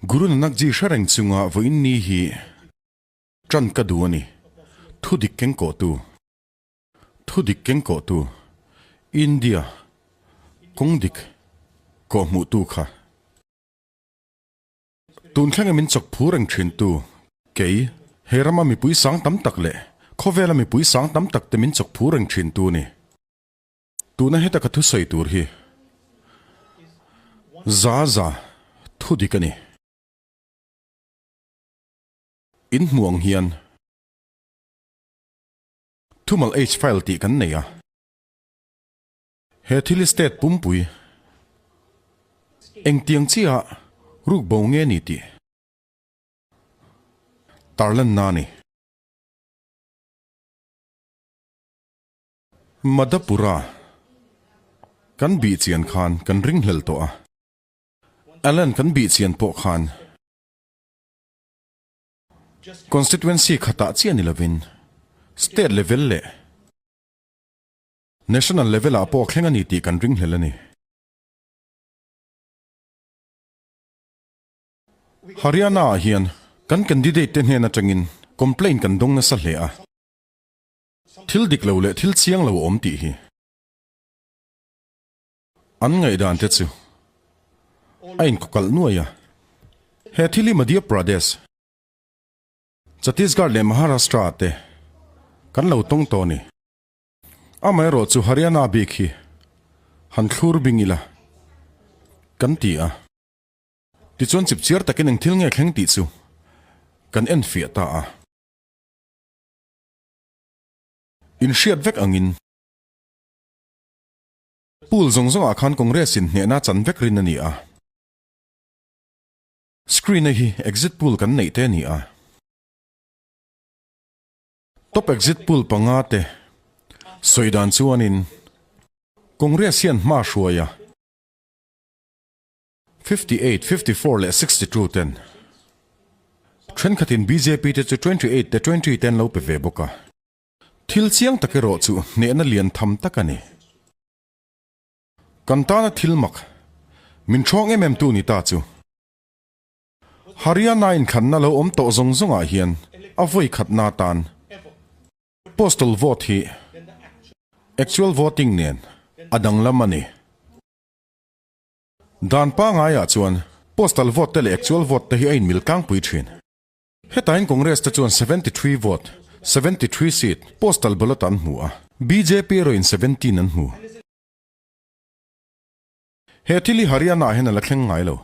Guru Nanak Ji hre reng chunga vawiin ni hi tan ka duh a ni. Thu dik keng kawhtu. Thu dik keng kawhtu. India kawng dik kawhhmuhtu kha. Tun thleng min chawk phur reng thintu kei, he rama mipui sang tam tak leh khawvela mipui sang tam tak te min chawk phur reng thintu a ni. Tuna heta ka thusawi tur hi za thu dik a ni. In hmuh ang hian thumal H file tih kan nei a. He thil hi state pumpui engtiang chiah ruk bo nge ni tih tarlanna a ni. Madhapura kan bih chian khan kan ringhlel tawh a, Allen kan bih chian pawh khan constituency khatah chiah ni lovin state level leh national level ah pawh thleng a ni tih kan ringhlel a ni. Haryana ah hian kan candidate te hnen atangin complaint kan dawng nasa hle a. Thil dik lo leh thil chiang lo a awm tih hi an ngaihdan te chu a inkawkalh nuai a. He thil hi Madhya Pradesh, Chhattisgarh leh Maharashtra ah te kan lo tawng tawh a ni. Amaherawh chu Haryana bik hi han thlur bing ila kan ti a. Tichuan chipchiar takin eng thil nge thleng tih chu kan enfiah ta a. Inhriat vek angin pool zawng zawngah khan Congress in hnehna chan vek rin a ni a. Screen a hi exit pool kan neih te a ni a. Top exit pool panga te sawi dan chuanin Congress hian hma hruai a. 58, 54 leh 62 ten thenkhatin bjp te chu 28 te 20 te an lo pe ve bawk a. Thil chiang tak erawh chu hnehna lian tham tak a ni. Kan tana thil mak, min ṭhawng em em tu ni ta chu. Haryana inkhanna lo awm tawh zawng zawngah hian a vawi khatna atan postal vote hi actual voting nen a danglam a ni. Dan pangaiah chuan postal vote te leh actual vote te hi a inmil tlangpui thin. Hetain Congress te chuan 73 vote, 73 seat, postal ballot an hmu a, bjp erawhin 17 an hmu. He thil hi Haryana-ah hian a la thleng ngai lo.